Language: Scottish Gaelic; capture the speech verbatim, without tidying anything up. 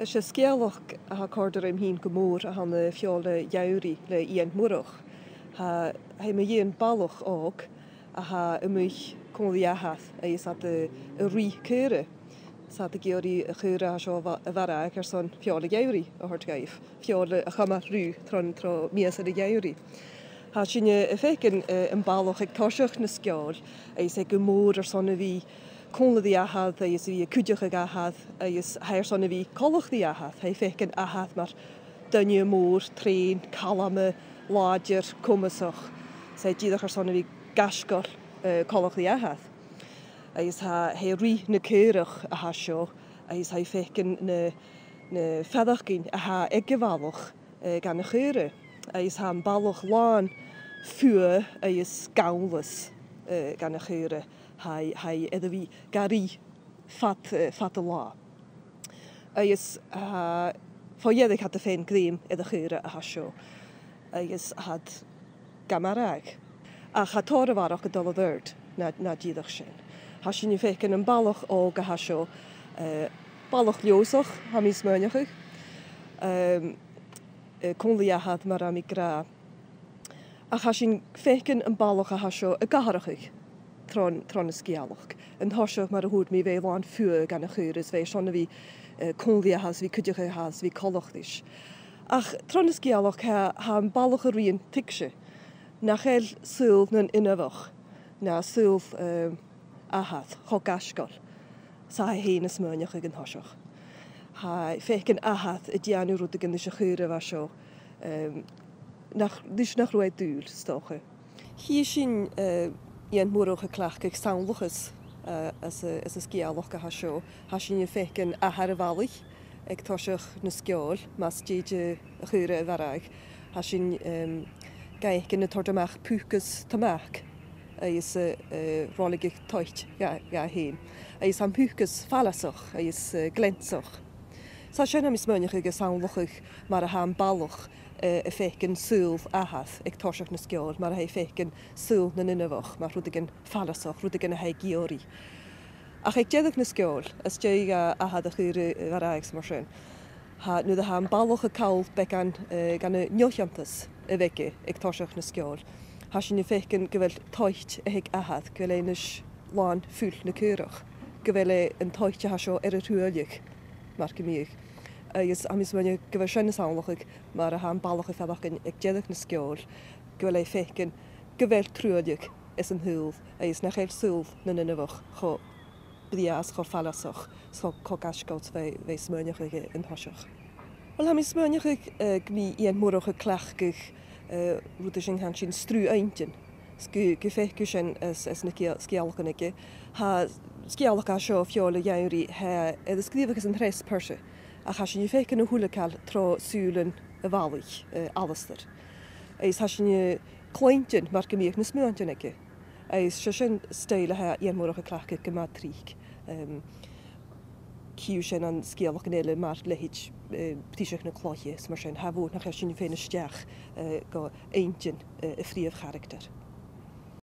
'S e sgeulachd a tha a' còrdadh rium fhìn gu mòr a th' ann am Feòil a' Gheamhraidh le Iain Moireach. Tha, tha e mu dheidhinn balach òg a tha a-muigh còmhla ri athair agus iad a', a' ruith caora. 'S iad ag iarraidh a' chaora a tha seo a mha-, a mharbhadh airson feòil a' gheamhraidh a thoirt dhaibh. Feòil a chumail riutha tron, tro mhìosan a' gheamhraidh. Tha sinne a' faicinn, eh, am balach aig toiseach na sgeòil, agus e gu mòr airson a bhith còmhla ri athair, agus a bhith a' cuideachadh athair, agus tha e airson a bhith coltach ri athair. Tha e a' faicinn athair mar dhuine mòr, treun, calma, làidir, comasach. 'S e dìreach airson a bhith gaisgeil, eh, coltach ri athair. Agus tha, tha e a' ruith na caorach a tha seo, agus tha e a' faicinn na, na faireachdainnean a tha aig a' bhalach, eh, dhan a' chaora. Agus tha am balach làn fuath agus sgamhlas, eh, dhan a' chaora. Tha, tha e air a bhith ga ruith fad, eh, fad an latha. Agus, eh, fo dheireadh tha iad a' faighinn grèim air a' chaora a tha seo. Agus tha iad ga marbhadh. Ach tha tòrr a bharrachd a' dol air adhart na, na dìreach sin. Tha sinn a' faicinn am balach òg a tha seo, eh, balach leòdhasach, tha mi a' smaoineachadh. Ehm, eh, còmhla ri athair mar a tha mi ag ràdh. Ach tha sinn a' faicinn am balach a tha seo ag atharrachadh tron, tron an sgeulachd. An toiseach mar a thuirt mi bha e làn fuath dhan a' chaora is bha e airson a bhith, eh, còmhla ri athair is a bhith cuideachadh athair is a bhith coltach ris. Ach tron an sgeulachd tha, tha am balach a' ruighinn tuigse. Nach eil saoghal nan inbheach, no saoghal, eh, athair cho gaisgeil 's a tha e fhèin a' smaoineachadh an toiseach. Tha e a' faicinn athair a' dèanamh rudeigin leis a' chaora a bha seo, ehm, nach, leis nach robh e dùil, 's dòcha. Chì sinn, eh, Iain Moireach a' cleachdadh samhlachas, eh, anns a', anns an sgeulachd a tha seo. Tha sinn a' faicinn athair a' bhalaich aig toiseach na sgeòil, mus tèid a' chaora a mharbhadh. Tha sinn, ehm, ga fhaicinn a' toirt a-mach pucas tombac agus, eh, eh, roiligeadh toit dha, dha fhèin. Agus tha am pucas fallasach agus, eh, gleansach. 'S tha sin, tha mi a' smaoineachadh, a' samhlachadh mar a tha am balach, eh, a' faicinn saoghal athair aig toiseach na sgeòil, mar a tha e a' faicinn saoghal nan inbheach, mar rudeigin fallasach, rudeigin a tha e ag iarraidh. Ach aig deireadh na sgeòil, às dèidh, eh, athair a' chaora a mharbhadh is mar sin, tha, nuair a tha am balach a' call beagan, eh, dhen an neochiontas a bh' aige aig toiseach na sgeòil, tha sinn a' faicinn gu bheil toit a th' aig athair, gu bheil e a-nis làn fuil na caorach, gu bheil e, an toit a tha seo, air a thruailleadh, mar gum biodh. Agus tha mi a' smaoineachadh gu bheil sin a' samhlachadh mar a tha am balach a' faireachdainn aig deireadh na sgeòil, gu bheil e a' faicinn gu bheil truailleadh anns an t-saoghal, agus nach eil saoghal nan inbheach cho brèagha 's cho fallasach 's cho, cho gaisgeil 's a bha e, bha e a' smaoineachadh an toiseach. Uill, tha mi a' smaoineachadh, eh, gum bi Iain Moireach a' cleachdadh, eh, rud a tha sin, chan e sin, sruth inntinn. 'S gu, gum faic thu sin anns, anns na sgeul-, sgeulachdan aige. Tha an sgeulachd a tha seo, Feòil a' Gheamhraidh, tha e air a sgrìobhadh anns an treas pearsa, ach tha sinn a' faicinn a h-uile càil tro shùilean a' bhalaich, eh, Alasdair. Agus tha sinn a' cluinntinn, mar gum biodh, na smuaintean aige. Agus 's e sin stoidhle a tha Iain Moireach a' cleachdadh gu math tric. Em, chì thu sin ann an sgeulachdan eile mar a leithid, eh, Prìseach na Cloiche, is mar sin, tha e a' mhòr-chuid nach eil sinn a' faighinn a-steach, eh, gu inntinn, eh, a' phrìomh charactar.